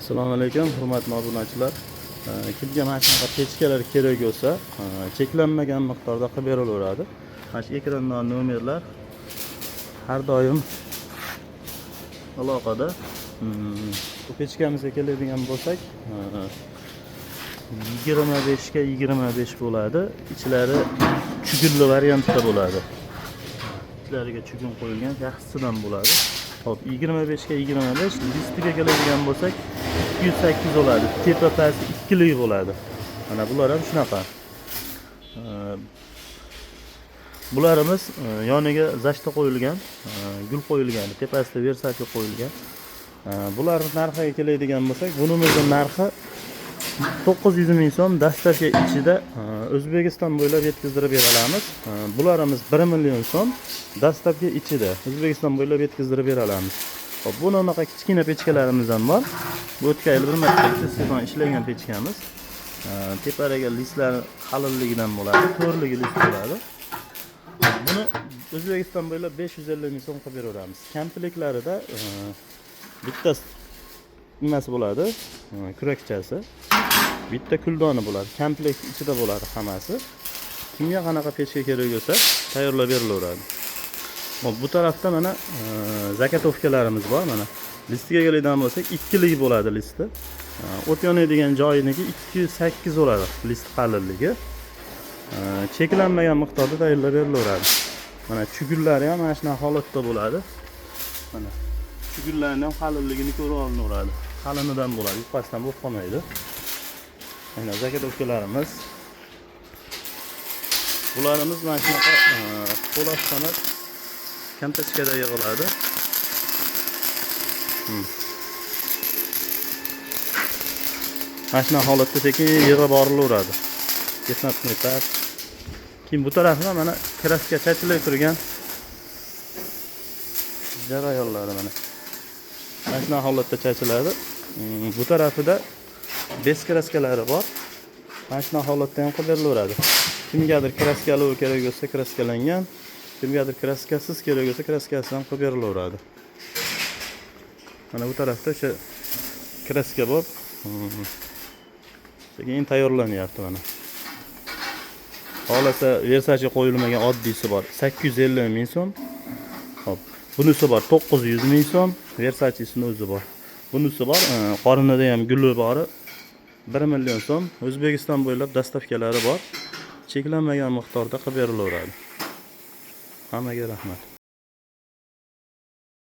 Assalomu alaykum, hurmatli obunachilar. Kimga mana shunaqa pechkalar kerak bo'lsa, cheklanmagan miqdorda qilib berilaveradi. Mana shu ekrandan nomerlar har doim aloqada. Bu pechkamizga keladigan bo'lsak, 25 ga 25 bo'ladi. Ichlari chugunli variantda bo'ladi. Ichlariga chugun qo'yilgan, yaxshisidan bo'ladi. Hop, 25 ga 25 listiga keladigan bo'lsak, 208 bo'ladi. Tepa pasti ikkilik bo'ladi. Mana bular ham shunaqa. Bularimiz yoniga зашита qo'yilgan, gul qo'yilgan, tepasida Versace qo'yilgan. Bularning narxiga keladigan bo'lsak, bunimizni narxi 900 ming so'm, доставка ichida, O'zbekiston bo'ylab yetkazdirib bera olamiz. Bularimiz 1 million so'm, доставка ichida, O'zbekiston bo'ylab yetkazdirib bera olamiz. Hop, buni unaqa kichkina pechkalarimiz ham bor. Bu o'tgan yil bir marta, bitta sezon ishlagan pechkamiz. Teparaga listlari qalinligidan bo'ladi, to'rtligi list bo'ladi. Buni O'zbekiston bo'ylab 550 ming so'm qilib beraveramiz. Komplektlarida bitta nimasi bo'ladi, kurakchasi, bitta kuldoni bo'ladi. Komplekt ichida bo'ladi hammasi. Kimga qanaqa pechka kerak bo'lsa, tayyorlab berilaveradi. Hop, bu tarafda mana заготовка larimiz bor mana. Listiga keladigan bo'lsak, ikkilik bo'ladi listi. O't yonadigan joyiniki 208 bo'ladi list qalinligi. Cheklanmagan miqdorda tayyorlab berilaveradi. Mana chugunlari ham mana shunaqa holatda bo'ladi. Mana chugunlarni ham qalinligini ko'rib olinaveradi. Qalinidan bo'ladi, yupqasidan bo'lib qolmaydi. Mana заготовка larimiz. Bularimiz mana shunaqa qo'l ostana kontachkada yig'iladi. Mana shunaqa holatda sekin yig'ib borilaveradi. Etap. Keyin bu tarafidan mana краска chachilib turgan jarayonlari mana. Mana shunaqa holatda chachiladi. Bu tarafida без краска lari bor. Mana shunaqa holatda ham qilib berilaveradi. Kimgadir краска li kerak bo'lsa, краска langan, kimgadir краска siz kerak bo'lsa, краска siz ham qilib berilaveradi. Mana bu tarafda o'sha краска bor. Sekin tayyorlanyapti mana. Xohlasa Versace qo'yilmagan oddiysi bor. 850 ming so'm. Hop. Bunisi bor 900 ming so'm. Versacesini o'zi bor. Bunisi bor, qorinida ham guli bor. 1 million so'm. O'zbekiston bo'ylab доставка lari bor. Cheklanmagan miqdorda qilib berilaveradi. Hammaga rahmat.